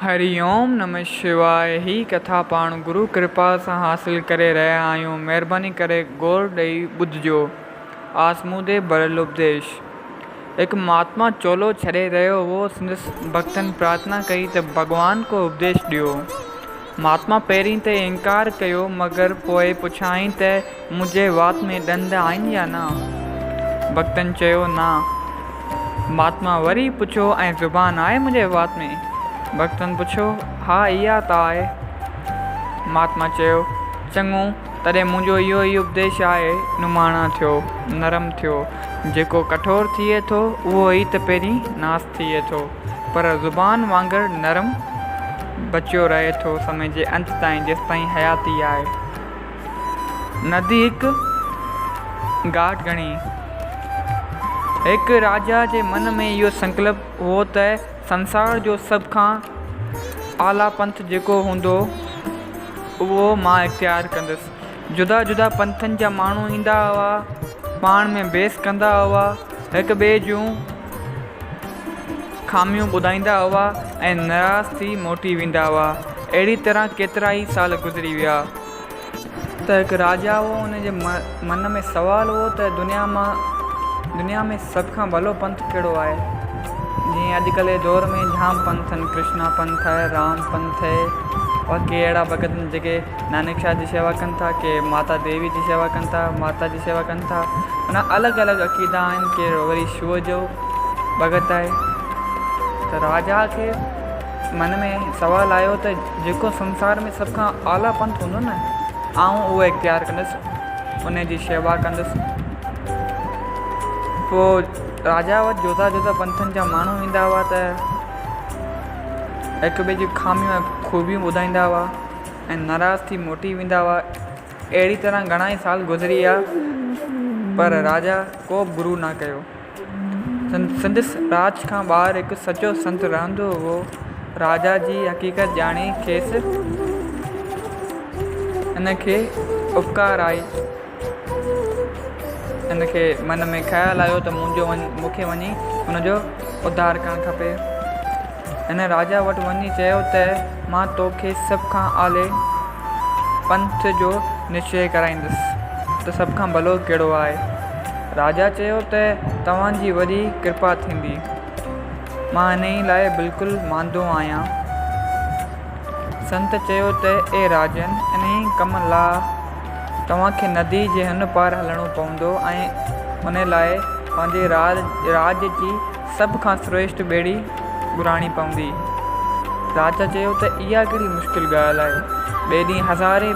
هري اوم نمه شواء هي ڪٿا پاڻ گرو ڪرپا سان حاصل ڪري رهيا آهيون مهرباني ڪري غور ڏئي ٻڌجو. آزمودي ڀريل اپديش. هڪ مهاتما چولو ڇڏي رهيو هئو سندس ڀڳتن پرارٿنا ڪئي ته ڀڳوان ڪو اپديش ڏيو. مهاتما پهرين ته انڪار ڪيو مگر پوء پڇيائين ته منهنجي وات ۾ ڏند آهن يا نه؟ ڀڳتن چيو، نه. مهاتما وري پڇيو، ۽ زبان آهي منهنجي وات ۾؟ ڀڳتن پڇيو، ها اها ته آهي. مهاتما چيو، چڱو، تڏهن منهنجو اهو ئي اپديش آهي، نماڻا ٿيو، نرم ٿيو. جيڪو ڪٺور ٿئي ٿو، اهو ئي ته پهرين ناس ٿئي ٿو، پر زبان وانگر نرم بچيو رهي ٿو سمي جي انت تائين، جيستائين حياتي آهي. ندي هڪ گهاٽ گهڻي. هڪ راجا جي من ۾ اهو سنڪلپ هئو ته سنسار جو سڀ کان اعليٰ پنٿ جيڪو هوندو اهو مان اختيار ڪندس. جدا جدا پنٿن جا ماڻهو ايندا هئا، پاڻ ۾ بحث ڪندا هئا، هڪ ٻئي جون خاميون ٻڌائيندا هئا ۽ نراس ٿي موٽي ويندا هئا. اهڙي طرح ڪيترائي سال گذري ويا. ته هڪ راجا هو ان جي من ۾ سوال هو ته دنيا مان دنيا ۾ سڀ کان ڀلو پنٿ ڪهڙو آهي؟ جيئن اڄڪلهه جي دور ۾ جام پنٿ آهن ڪرشنا پنٿ آهي رام پنٿ آهي اور ڪي اهڙا ڀڳت آهن جيڪي نانڪ شاهه جي شيوا ڪن ٿا ڪي ماتا ديوي جي شيوا ڪن ٿا ماتا جي شيوا ڪن ٿا معنيٰ الڳ الڳ عقيدا آهن ڪير وري شو جو ڀڳت آهي ته راجا کي من ۾ سوال آيو ته جيڪو سنسار ۾ سڀ کان اعليٰ پنٿ هوندو نه آئون اهو اختيار ڪندس ان جي شيوا ڪندس پوء راجا وٽ جدا جدا پنٿن جا ماڻهو ايندا هئا ته هڪ ٻئي جون خاميون ۽ خوبيون ٻڌائيندا هئا ۽ ناراض ٿي موٽي ويندا هئا. اهڙي طرح گهڻا ئي سال گذري ويا، پر راجا ڪو به گرو نه ڪيو. سندس راڄ کان ٻاهر هڪ سچو سنت رهندو هو. راجا جي حقيقت ڄاڻي کيس ان کي اپڪار آئي. هن کي من ۾ خيال آيو ته منهنجو مون کي وڃي هن جو اڌار ڪرڻ کپي. هن راجا وٽ وڃي چيو ته مان توکي سڀ کان اعلي پنٿ جو نشچي ڪرائيندس ته سڀ کان ڀلو ڪهڙو آهي. راجا چيو ته توهان جي وڏي ڪرپا ٿيندي. مان انهيء لاء بلڪل ماندو آهيان. سنت چيو ته اي راجن! انهيء ڪم لاء توهان کي نديء جي هن پار هلڻو پوندو ۽ ان لاء پنهنجي راڄ جي سڀ کان سريشٽ ٻيڙي گهرائڻي پوندي. راجا چيو ته اها ڪهڙي مشڪل ڳالهه آهي. ٻئي ڏينهن هزارين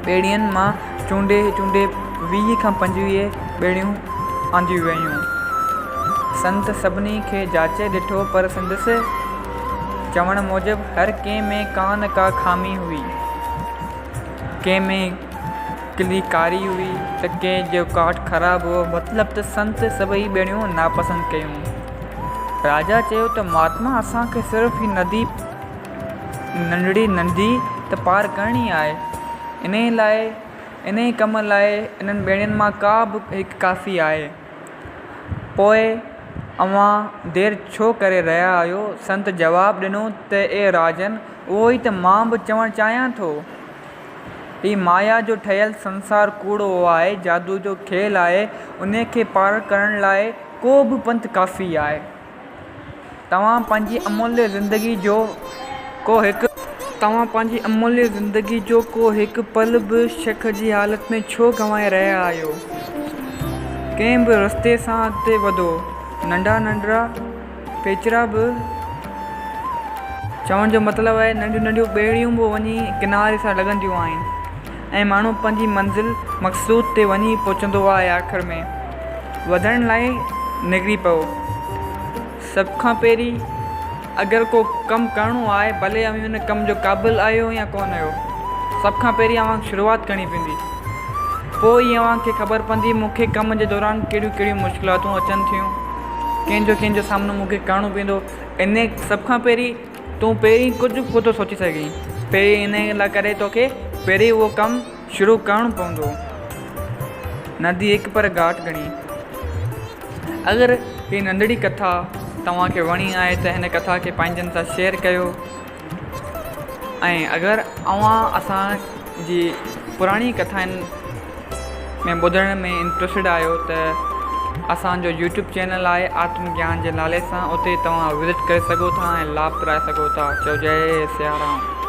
ٻيڙين مان چونڊي چونڊي 20 کان 25 ٻيڙيون آنديون ويون. سنت سڀني کي جاچي ڏٺو پر سندس چوڻ موجب هر ڪنهن ۾ ڪا نه ڪا خامي هئي. ڪنهن ۾ ڪلي ڪاري هئي ته ڪنهن جو ڪاٺ خراب هو. مطلب ته سنت سڀئي ٻيڙيون ناپسند ڪيون. راجا چيو ته مهاتما اسان کي صرف هي ندي ننڍڙي ندي ته پار ڪرڻي آهي. انهيء لاء انهيء ڪم لاء انهن ٻيڙين مان ڪا به هڪ ڪافي آهي. پوء اوهان دير ڇو ڪري رهيا آهيو؟ سنت جواب ڏنو ته اي راجن! اهو ئي ته مان به چوڻ چاهيان ٿو. هي مايا جو ٺهيل سنسار ڪوڙو آهي، جادو جو کيل آهي، انهي کي پار ڪرڻ لاء ڪو به پنٿ ڪافي آهي. توهان پنهنجي اموليه زندگي جو ڪو هڪ. توهان پنهنجي اموليه زندگي جو ڪو هڪ پل به شڪ جي حالت ۾ ڇو گنوائي رهيا آهيو؟ ڪنهن به رستي سان اڳتي وڌو، ننڍا ننڍڙا پيچرا به. چوڻ جو مطلب آهي ننڍيون ننڍيون ٻيڙيون به وڃي ڪناري سان لڳنديون آهن ۽ ماڻهو پنهنجي منزل مقصود تي وڃي پهچندو آهي آخر ۾. وڌڻ لاء نڪري پئو. سڀ کان پهرين اگر ڪو ڪم ڪرڻو آهي ڀلي اوهين ان ڪم جو قابل آهيو يا ڪونه آهيو سڀ کان پهرين اوهان کي شروعات ڪرڻي پوندي پوء ئي اوهان کي خبر پوندي مون کي ڪم جي دوران ڪهڙيون ڪهڙيون مشڪلاتون اچن ٿيون ڪنهن جو ڪنهن جو سامنو مون کي ڪرڻو پوندو ان سڀ کان پهرين تون پهرين ڪجهه به ڪونه ٿو سوچي سگهين پهرين ان لاء ڪري توکي پهرين اهو ڪم شروع ڪرڻو پوندو. ندي هڪ پر گهاٽ گهڻي. اگر هي ننڍڙي ڪٿا توهان کي وڻي آهي ته هن ڪٿا کي پنهنجن سان شيئر ڪيو ۽ اگر اوهان اسان جي پراڻي ڪٿائن ۾ ٻڌڻ ۾ انٽرسٽيڊ آهيو ته اسان جو يوٽيوب چينل آهي آتم گيان جي نالي سان اتي توهان وزٽ ڪري سگهو ٿا ۽ لاڀ پرائي سگهو ٿا چئو جئي سيارام.